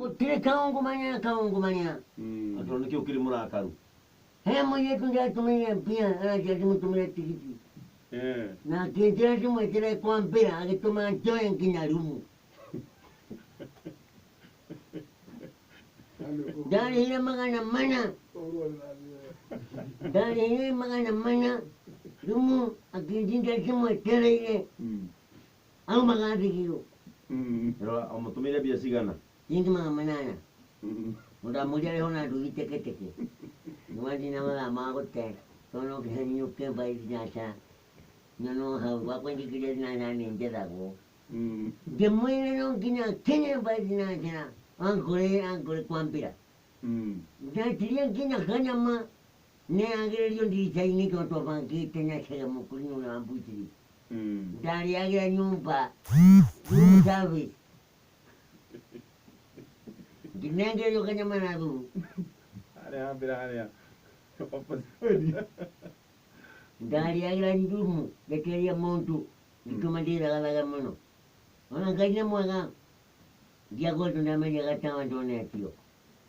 Gũtirĩ kaungumania kaungumania. Atĩ nĩkĩo ũkĩrĩ mũrakaru. He mũirĩtu ndĩratũmĩire mbia aranjĩra ndĩmũtũmĩre tigiti. Na akĩnjĩra ndĩmwĩkĩre kwambĩra agĩtũma njoe nginya rumu. Ndarĩhire 400. Ndarĩhire 400 rumu akĩnjĩra ndĩmwetereire. Aumaga thigiro. Rora ũmũtũmĩire mbia cigana? Ciringi 800. Ndamũria arĩho na nduthi teketeke. Nĩwathiĩ na mathaa ma gũte tondũ no nginya nyinũke mbathi thinacara. Nyonwo hau gwakwa njingĩria thinacara nĩ njethagwo. Ngĩmwĩra no nginya nginye mbathi thinacara angore angore kwambĩra. Ndatiria nginya kanyama nĩ agĩrĩrio ndirica-inĩ tondũ twabangĩte na Chege mũkũrinũ ũrĩa wa mbucĩrĩ. Ndarĩagĩra nyũmba room service. Ngĩnengererio kanyama na thubu. Harĩa hambĩra harĩa. Opposite. Ndarĩagĩra ndumu ngeteria mũndũ ngĩtũma ndĩragathaga mũno. Ona Ngai nĩ mwega ndiakoretwo ndamenye gatawa ndonetio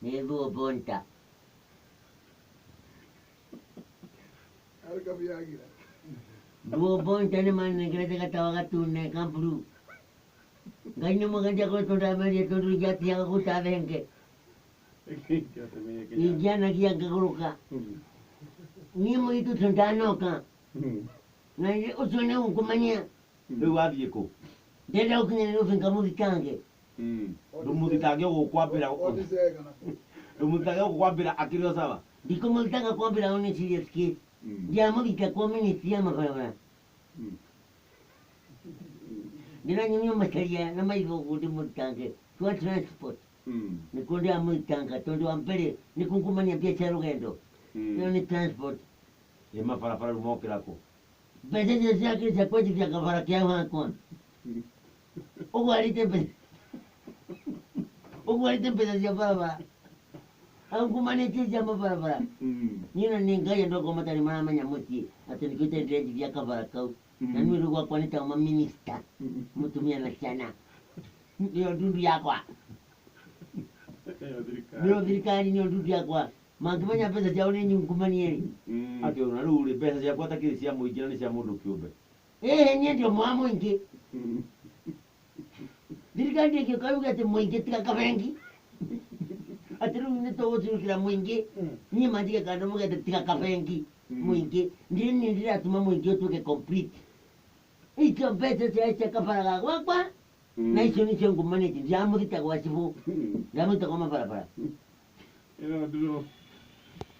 nĩ thuo bonta. Thuo bonta nĩ manengerete gatawa gatune ka blue. Ngai nĩ mwega ndiakoretwo ndamenye tondũ ingĩatigaga gũta thenge. Ingĩanagia ngagũrũka. Niĩ mũirĩtu ũcio ndanoka. Na ũcio nĩ ungumania. Rĩu wathiĩ kũ? Ndĩrenda gũkinya Nairobi ngamũthitange. Ndũmũthitange gũkwambĩra ndũmũthitange gũkwambĩra akĩrĩ o sawa. Ndikũmũthitanga kwambĩra on a serious case. Ndiamũthita kwa ministry ya mabarabara. Ndĩranyonio macaria na maitho ũguo ndĩmũthitange twa transport. Nĩkuo ndĩramũthitanga tondũ wa mbere nĩ kungumania mbia cia rũgendo. Ĩyo nĩ transport. Ĩ mabarabara rĩu mokĩra kũ? Mbeca icio ciakĩrĩ cia kwenjithia kabara kĩa hakwa. Ũguo arĩte mbeca. Ũguo arĩte mbeca cia barabara. Aungumanĩtie cia mabarabara. Niĩ na nĩ Ngai andũ akwa matarĩ maramenya mũciĩ atĩ nĩkĩo itarĩ ndĩrenjithia kabara kau. Na niĩ rĩu gwakwa nĩ tauma minister mũtumia na ciana. Nĩyo ndundu yakwa. Nĩyo thirikari nĩyo ndundu yakwa. Mangĩmenya mbeca ciao nĩ nyungumanie rĩ. Atĩ ona rĩu rĩ mbeca ciakwa takĩrĩ cia mũingĩ na nĩ cia mũndũ kĩũmbe. Ĩĩ niĩ ndio mwa mũingĩ. Thirikari ndĩngĩũka yuge atĩ mũingĩ tiga kabengi. Atĩ rĩu nĩ tũgũcurukĩra mũingĩ. Niĩ manjige kando muge atĩ tiga kabengi mũingĩ. Ndiĩ niĩ ndĩratũma mũingĩ ũtuĩke complete. Icio mbeca cia cia kabara ga gwakwa na icio nĩcio ngumanĩtie. Ndiramũthita gwa cibũ. Ndiramũthita kwa mabarabara. Ĩno nduru.